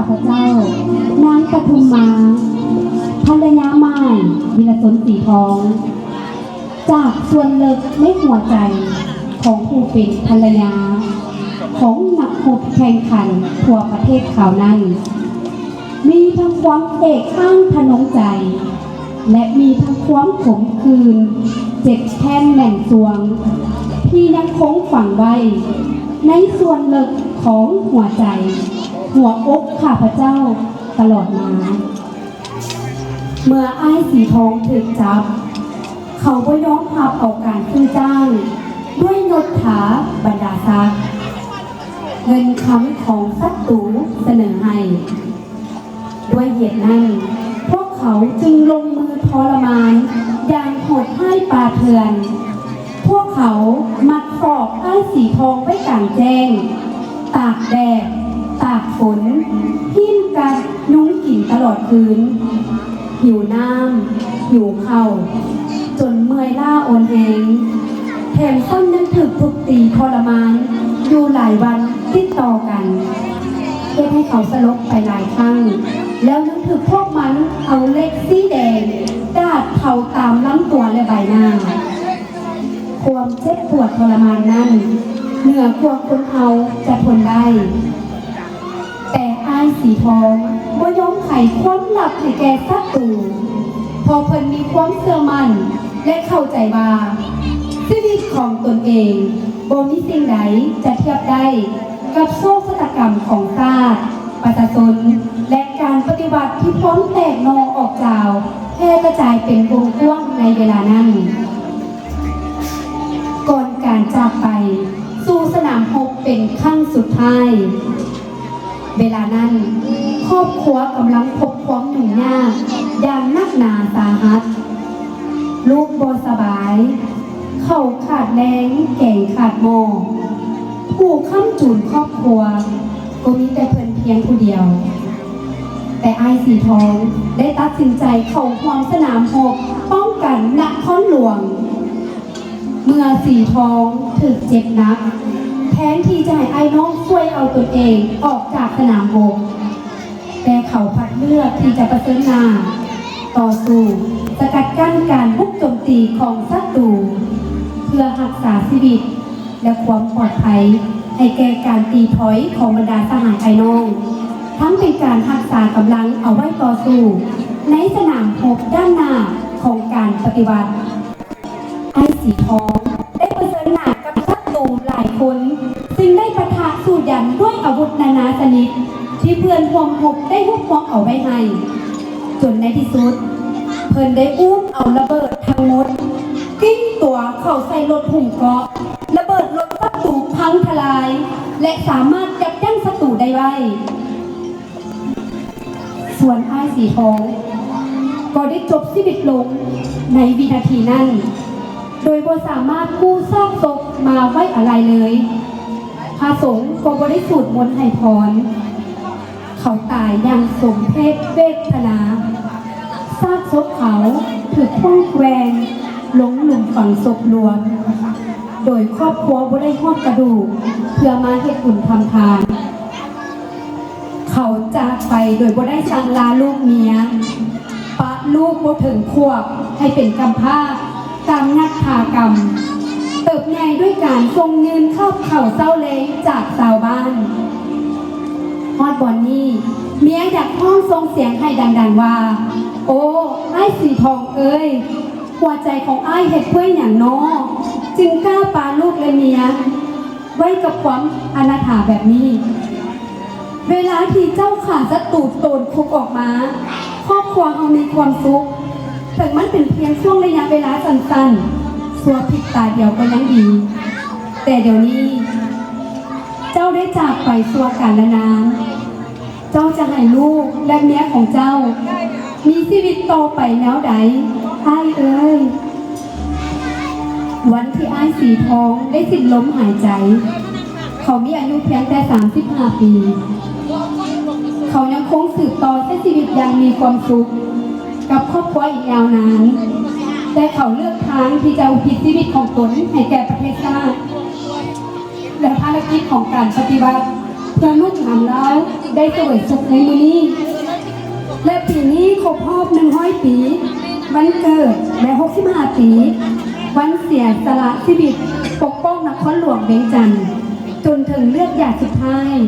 ພະເຈົ້າ ນາງປະທຸມມາ ພັນລະຍາໝ້າຍ ວິລະຊົນສີທອງ ຈາກສ່ວນເລິກໃນຫົວໃຈຂອງຜູ້ເປັນພັນລະຍາຂອງນັກຮົບແຂ່ງຂັນທົ່ວປະເທດຄາວນັ້ນ ມີທັງຄວາມເອກອ້າງທະນົງໃຈ ແລະ ມີທັງຄວາມຂົມຂື່ນເຈັບແຄ້ນແໜ້ນຊວງ ທີ່ຍັງຄົງຝັງໄວ້ໃນສ່ວນເລິກຂອງຫົວໃຈ ຫົວອົກຂ້າພະເຈົ້າຕະຫຼອດມາ. ເມື່ອອ້າຍສີທອງຖືກຈັບ, ເຂົາບໍ່ຍອມຮັບເອົາການຊື້ຈ້າງດ້ວຍຍົດຖາບັນດາສັກ, ເງິນຄຳຂອງສັດຕູສະເໜີໃຫ້. ດ້ວຍເຫດນັ້ນ, ພວກເຂົາຈຶ່ງລົງມືທໍລະມານຢ່າງໂຫດຮ້າຍປ່າເຖື່ອນ. ພວກເຂົາມັດສອກອ້າຍສີທອງໄວ້ກາງແຈ້ງ, ຕາກແດດ, ຕາກຝົນ, ຮີ້ນກັດຍຸງກິນຕະຫຼອດຄືນ. ຫິວນ້ຳ, ຫິວເຂົ້າ, ຈົນເມື່ອຍລ້າອ່ອນແຮງ, ແຖມຊ້ຳຍັງຖືກທຸບຕີທໍລະມານຢູ່ຫຼາຍວັນຕິດຕໍ່ກັນ, ເຮັດໃຫ້ເຂົາສະຫຼົບໄປຫຼາຍຄັ້ງ, ແລ້ວຍັງຖືກພວກມັນເອົາເຫຼັກສີແດງດາດເຜົາຕາມລຳຕົວ ແລະ ໃບໜ້າ. ຄວາມເຈັບປວດທໍລະມານນັ້ນເໜືອກວ່າຄົນເຮົາຈະທົນໄດ້. ແຕ່ອ້າຍສີທອງບໍ່ຍອມໄຂຄວາມລັບໃຫ້ແກ່ສັດຕູ, ເພາະເພິ່ນມີຄວາມເຊື່ອໝັ້ນ ແລະ ເຂົ້າໃຈວ່າຊີວິດຂອງຕົນເອງບໍ່ມີສິ່ງໃດຈະທຽບໄດ້ກັບໂຊກຊະຕາກຳຂອງຊາດ, ປະຊາຊົນ ແລະ ການປະຕິວັດທີ່ພວມແຕກໜໍ່ອອກຈາວ ແຜ່ກະຈາຍເປັນວົງກວ້າງໃນເວລານັ້ນ. ກ່ອນການຈາກໄປສູ່ສະໜາມຮົບເປັນຄັ້ງສຸດທ້າຍ, ເວລານັ້ນຄອບຄົວກຳລັງພົບຄວາມຫຍຸ້ງຍາກຢ່າງໜັກໜາສາຫັດ. ລູກບໍ່ສະບາຍ, ເຂົ້າຂາດແລງ, ແກງຂາດໝໍ້. ຜູ້ຄ້ຳຈູນຄອບຄົວກໍມີແຕ່ເພິ່ນພຽງຜູ້ດຽວ. ແຕ່ອ້າຍສີທອງໄດ້ຕັດສິນໃຈເຂົ້າຮ່ວມສະໜາມຮົບປ້ອງກັນນະຄອນຫຼວງ. ເມື່ອສີທອງຖືກເຈັບໜັກ, ແທນທີ່ຈະໃຫ້ອ້າຍນ້ອງຊ່ວຍເອົາຕົນເອງອອກຈາກສະໜາມຮົບ, ແຕ່ເຂົາພັດເລືອກທີ່ຈະປະເຊີນໜ້າຕໍ່ສູ້, ສະກັດກັ້ນການບຸກໂຈມຕີຂອງສັດຕູ ເພື່ອຮັກສາຊີວິດ ແລະ ຄວາມປອດໄພໃຫ້ແກ່ການຕີຖອຍຂອງບັນດາສະຫາຍອ້າຍນ້ອງ, ທັງເປັນການຮັກສາກຳລັງເອົາໄວ້ຕໍ່ສູ້ໃນສະໜາມຮົບດ້ານໜ້າຂອງການປະຕິວັດ. ອ້າຍສີທອງໄດ້ປະເຊີນໜ້າກັບສັດຕູຫຼາຍຄົນ, ຈຶ່ງໄດ້ປະທະສູ້ຢັນດ້ວຍອາວຸດນານາຊະນິດທີ່ເພື່ອນຮ່ວມຮົບໄດ້ຮວບຮວມເອົາໄວ້ໃຫ້, ຈົນໃນທີ່ສຸດເພິ່ນໄດ້ອູ້ມເອົາລະເບີດທັງໝົດ ກິ້ງຕົວເຂົ້າໃສ່ລົດຫຸມເກາະ, ລະເບີດລົດສັດຕູພັງທະລາຍ ແລະ ສາມາດຍັບຢັ້ງສັດຕູໄດ້ໄວ້. ສ່ວນອ້າຍສີທອງກໍໄດ້ຈົບຊີວິດລົງໃນວິນາທີນັ້ນ, ໂດຍບໍ່ສາມາດກູ້ຊາກສົບມາໄວ້ອາໄລເລີຍ. ພະສົງກໍບໍ່ໄດ້ສູດມົນໃຫ້ພອນ. ເຂົາຕາຍຢ່າງສົມເພດເວທະນາ. ຊາກສົບເຂົາຖືກຂວ້າງແກວ່ງລົງຫຼຸມຝັງສົບລວມ, ໂດຍຄອບຄົວບໍ່ໄດ້ຮອດກະດູກເພື່ອມາເຮັດບຸນທຳທານ. ເຂົາຈາກໄປໂດຍບໍ່ໄດ້ສັ່ງລາລູກເມຍ, ປະລູກບໍ່ເຖິງຂວບໃຫ້ເປັນກຳພ້າຕາມຍັດຖາກຳ, ເຕີບໃຫຍ່ດ້ວຍການສົ່ງຍື່ນຄາບເຂົ້າເຊົ້າແລງຈາກຊາວບ້ານ. ຮອດບ່ອນນີ້, ເມຍຢາກຮ້ອງສົ່ງສຽງໃຫ້ດັງໆວ່າ, ໂອ້, ອ້າຍສີທອງເອີຍ, ຫົວໃຈຂອງອ້າຍເຮັດເພື່ອຫຍັງນໍ ຈຶ່ງກ້າປະລູກແລະເມຍໄວ້ກັບຄວາມອະນາຖາແບບນີ້? ເວລາທີ່ເຈົ້າຂ້າສັດຕູໂຕນຄຸກອອກມາ, ຄອບຄົວເຮົາມີຄວາມສຸກ, ເຖິງມັນເປັນພຽງຊ່ວງໄລຍະເວລາສັ້ນໆ, ຊົ່ວພິບຕາດຽວກໍຍັງດີ. ແຕ່ດຽວນີ້ເຈົ້າໄດ້ຈາກໄປຊົ່ວການລະນານ, ເຈົ້າຈະໃຫ້ລູກແລະເມຍຂອງເຈົ້າມີຊີວິດຕໍ່ໄປແນວໃດ, ອ້າຍເອີຍ? ວັນທີ່ອ້າຍສີທອງໄດ້ສິ້ນລົມຫາຍໃຈ, ເຂົາມີອາຍຸພຽງແຕ່ສາມສິບຫ້າປີ. ເຂົາຍັງຄົງສືບຕໍ່ໃຊ້ຊີວິດຢ່າງມີຄວາມສຸກກັບຄອບຄົວອີກຍາວນານ, ແຕ່ເຂົາເລືອກທາງທີ່ຈະອຸທິດຊີວິດຂອງຕົນໃຫ້ແກ່ປະເທດຊາດ ແລະ ພາລະກິດຂອງການປະຕິວັດເພື່ອລູກຫຼານລາວ. ໄດ້ສວຍສຸກໃນມື້ນີ້ ແລະ ປີນີ້ຄົບຮອບໜຶ່ງຮ້ອຍປີ ວັນເກີດ ແລະ ຫົກສິບຫ້າປີ ວັນເສຍສະຫຼະຊີວິດ ປົກປ້ອງນະຄອນຫຼວງວຽງຈັນ ຈົນເຖິງເລືອດຫຍາດສຸດທ້າຍ.